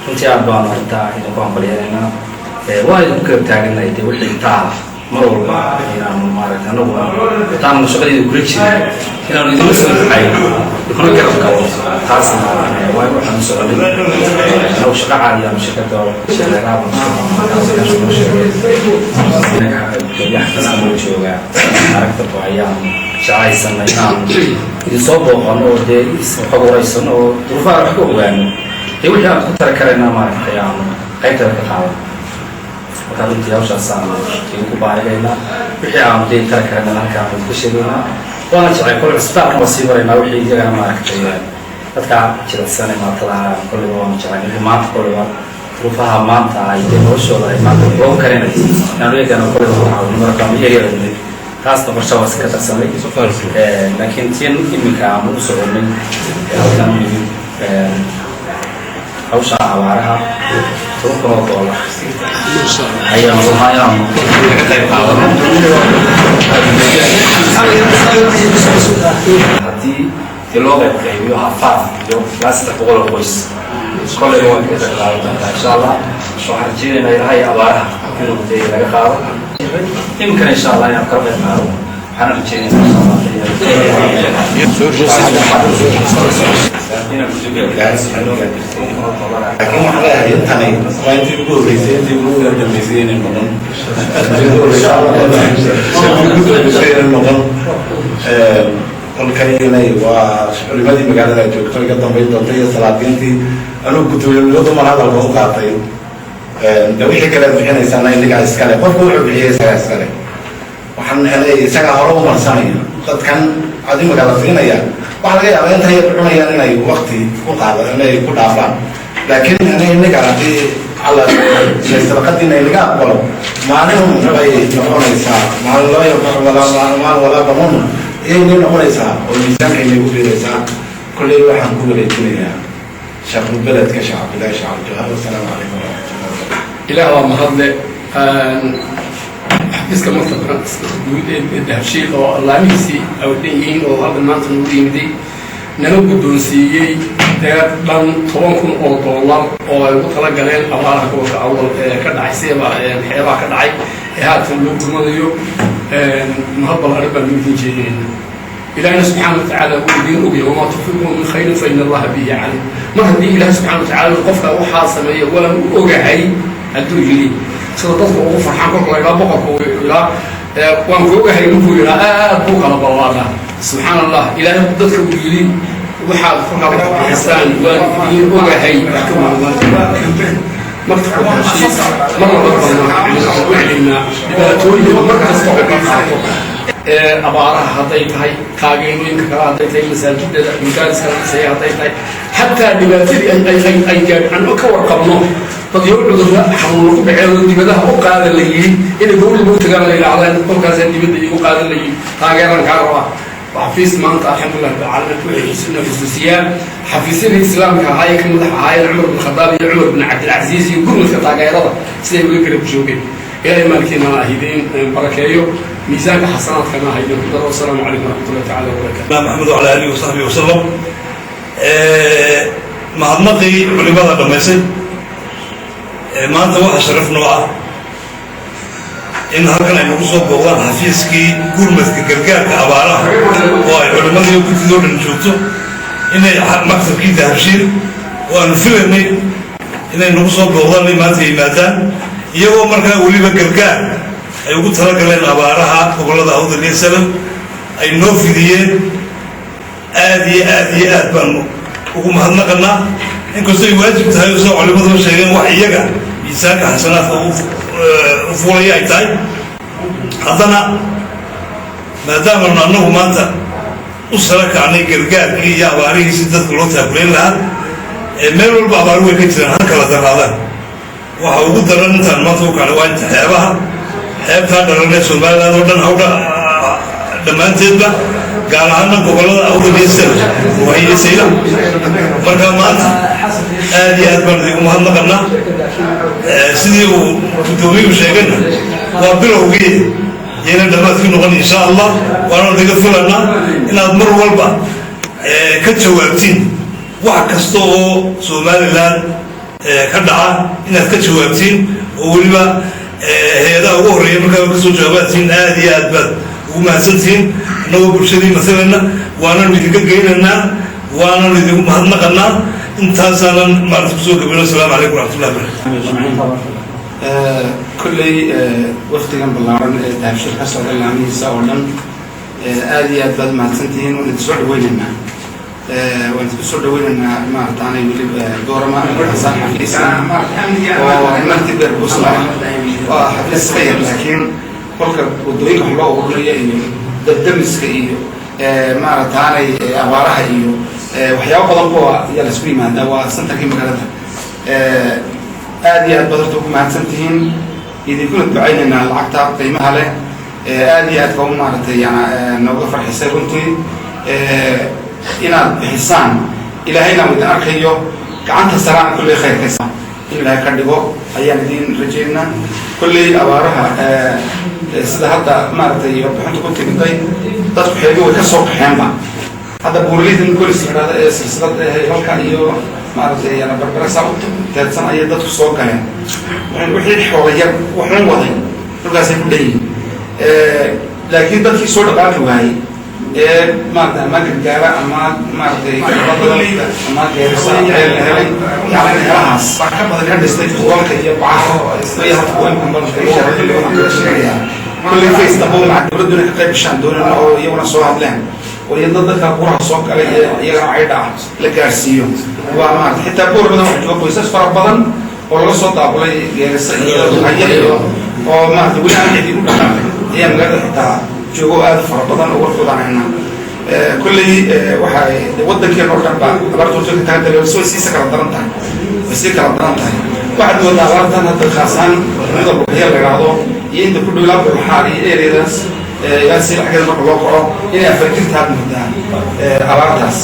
Runtii aad baanu arrintaa idinku hambalyeelaynaa, waan idinku garab taagannahay. Dee wixii intaa mar walba inaanu maaragtay anagu intaanu shaqadeeda kula jirin inaanu idinla soo ducayno, kuna garab galo, taasna waa waxaanu soconay. Anagu shaqo caadi aanu shirkadda sheegeeyaxafiiska joogaa aragtaba ayaanu jeclaysanay inaanu idinsoo booqano oo dee xog waraysano oo duruufaha wax ka ogaano, dee wixii aan ku tara karayna maaragtay aanu qaybteeda ka qaadano. Marka runtii hawshaas aanu idinku baarigaynaa, wixii aanu dee tara karayna halka aanu idinka sheegaynaa. Waana jecel kole cisbitaalkan waa sii maraynaa, wixii iyagana maaragtay dadka jilicsan ee maatada kolleyba waanu jecel, wixii maanta kolleyba duruufaha maanta ay dee noloshooda ay maanta loogu karinayo inaanu iyagana kolleyba ku caawino markaanu iyagada nimid. Taasna qorshe waa iska darsanay, laakiin tin iminka aanu u soconay halkan u nimid hawsha abaaraha, $10,000 ayaanu rabnaa inaanu kaga qayb qaadano. Haddii dee loo qayb qaybiyo hafaaf iyo ilaa 300 oo qoys, kolleyba waan kaga qayb qaadan doontaa insha Allah. Waxaan rajeynaynaa Ilaahay abaaraha inuu dee laga qaado. Iminkana insha Allah inaan kala qayb qaado waxaana rajeynaynaa insha Allah inaan Laakiin waxaan leeyahay intani waa intii ugu horreysay, intii ugu dambeysay inay noqon, intii ugu horreysay inay noqon. Kolkay inay waa culimadii magaalada joogto iga dambayn doonta iyo salaadiintii. Anuu guddoominimadu mar hadalka u qaatay, de wixii kale aad bixinaysaana inagaa iskale. Qofku wuxuu bixiyay isagaa iskale. Waxaan helay isagaa hore u marsanaya. Dadkan aad imika la siinaya waxaa laga yaabaa intay yar cunayaan inay wakti ku qaado, inay ku dhaafaan. Laakiin inaga haddii Alla sadaqadiina inaga aqbalo, maalin bay noqonaysaa, maalin loo yanfacu walaa maal walaa banuun ayay noqonaysaa oo miisaanka inay ku biiraysaa. Kolley waxaan ku wareejinayaa sheekhubeledka, Sheekh Cabdillahi Sheekh Cabdijawaar. Wasalaamu calaykum waraxmatullahi wabarakatu. Ilaah waa mahadle. Xafiiska maktabka guud ee Dahabshiil oo allaamihiisii ay dhan yihiin oo halkan maanta nagu yimiday, nala guddoonsiiyey deeq dhan $10,000 oo ay ugu tala galeen abaaraha gobolka Awdal ee ka dhacay, siba xeebaha ka dhacay ee haatan loo gurmadayo. Mahad ballaaran baan idin jeedinayna. Ilaahina subxaana wa tacaala wuu idiin ogyahay. وما تنفقوا من خير فإن الله به عليم. Mar haddii Ilaah subxana wa tacaala qofka waxaa sameeya waan u ogahay hadduu yidhi, sida dadka ugu farxaan kolka la idhaa boqorka uu idhaa "waan ku ogahay", markuu yidhaa aad buu kala ballaadhaa. Subxaan Allah, Ilaahay dadka uu yidhi waxaad kolkaa wax bixisaan waan idiin ogahay, wax ka weyn. Maktabka Dahabshiil mar walba baan u celinaa dhibaatooyinka mar kasta oo ka qaato ee abaaraha hadday tahay, taageerooyinka kale hadday tahay, masaajidada madaariska la dhisaya hadday tahay, xataa dhibaatadii ay gaadh ka warqabno dadyo cudurra xanuuna ku dhaceen oo dibadaha u qaada la yidhi, inay gowliba u tagaan la yidhaahda kolkaasa dibadda iigu qaadan la yidhi, taageeran kaa rabaa. Xafiis maanta alxamdulilah rabbil caalamiin wuxuu xusuusiyaa xafiisyadii islaamka ahaa ee ka madax ahaayeen Cumar bin Khadaab iyo Cumar bin Cabdilcasiis iyo gurmadka taageerada siday uga garab joogeen. Ilaahay maalkiina ha idin barakeeyo, miisaanka xasanaadkana ha idinku daro. Wasalaamu calaykum waraxmatullahi tacaala wabarakatu. محمد وعلى آله وصحبه وسلم. Mahadnaqii culimada dhammaysay. Maanta waxaa sharaf noo ah in halkan ay nagu soo booqdaan xafiiskii gurmadka gargaarka abaaraha oo ay culimmadii guddidoo dhan joogto, inay maktabkii Dahabshiil oo aanu filaynay inay nagu soo booqdaan ay maanta yimaadaan, iyagoo markaa weliba gargaar ay ugu talagaleen abaaraha gobollada Awdal iyo Salal ay noo fidiyeen. Aad iyo aad iyo aad baanu ugu mahadnaqanaa, inkastoo ay waajib tahay oo sida culimadu sheegeen wax iyaga miisaanka xasanaadka u fuulaya ay tahay. Haddana maadaamanu annagu maanta u sara kacnay gargaarkii iyo abaarihii si dadka loo taakulayn lahaa, meel walba abaaru way ka jiraan, ha kala daraadaan. Waxa ugu daran intaan maanta u kacnay waa inta xeebaha, xeebtaa dhalanee Somaliland oo dhan hawdha dhammaanteedba, gaar ahaana gobollada Awdal iyo Sel iyo Sayla. Marka maanta aad iyo aad baan idigu mahadnaqanaa. Sidii uu guddoomiyuhu sheegayna waa bilowgii, yayna dhammaadkii noqon insha Allah. Waana naga filanaa inaad mar walba ka jawaabtiin wax kasta oo Somaliland. Ka dhaca inaad ka jawaabtiin oo weliba hay-adaha ugu horreeya markaa kasoo jawaabaadtiin, aad iyo aad baad ugu mahadsantihiin. Annagoo bulshadii masalanna waananu idinka geynaynaa, waananu idinku mahadnaqanaa. Intaasaanan maarata kusoo gabino. Asalaamu calaykum waraxmatullahi barakatu. Kolley wafdigan ballaaran ee Dahabshiil ka socda laamihiisa oo dhan, aada iyo aad baad mahadsantihiin. Waan idin soo dhaweyneynaa, waan idinku soo dhaweyneynaa. Maarataanay weli Boorama xasaan xafiiska oo multi purpose ah, waa xafiis ka yar, laakiin kolka wadooyinka wax loo ururiya iyo dabdamiska iyo maarataanay abaaraha iyo waxyaabo badan kuwa ayaa laisku yimaadaa. Waa centerkii magaalada. Aad iyo aad baad horta ugu mahadsan tihiin, idinkuna ducaynaynaa lacagta qiimaha leh. Aad iyo aad ba u maaragtay yana nooga farxisay runtii inaad bixisaan. Ilaahayna uu idin arkayo, gacanta saraan kulley khayrkaysa in Ilaahay ka dhigo ayaan idin rajaynaa. Kolley abaaraha sida hadda maaragtay warbixintu ku timiday, dadku xeebi way ka soo qaxeenba. Hadda buuraleyda Golis la dhahda ee silsilad halka iyo maaragtay yana Barbara saa u teedsan ayay dadku soo galeen. Wixii xooga yar waxuun waday dhulkaasay ku dhan yihiin, laakiin dadkii soo dhaqaaqi waayey ee maarata ama Gargaara ama maaragtay Galbada ama Geerisa ceel la helay, yani meelahaas ka dhistay fuulalka iyo bacaha way halka sheegayaa. Kulley face dambe maca dowladduna ka qayb gashaan doonana oo iyaguna soo hadleen oo iyadna dadka buraha soo galay ee iyagana caydha ah la gaarsiiyo. Waa maarata xitaa Boor badan waxa jooga qoysas fara badan oo laga soo daabulay Geerisa iyo Haya iyo oo maarata weli aan cidi u dhaqaaqin ayaa magaalada xitaa joogo, aad u fara badan oo warkoodaan haynaa. Kolley waxay waddankeena oo dhan ba abaartu horta ka tagan tahay, way siisa kala daran tahay, way sii kala daran tahay. Waxaad moodaa abaartan hadda khaasaan mida Luqya la yidhaahdo iyo inta ku dhow ilaa Bulxaar iyo areadaas ilaa si xaggeeda marka loo kaco inay 4 jirtaad moodaa abaartaas,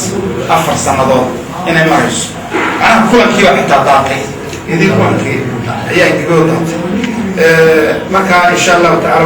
4 sannadood inay marayso. Macnaha kulankii baa xitaa daatay, idin kulankii ayaa ingegoo daatay. Marka insha Allahu tacala.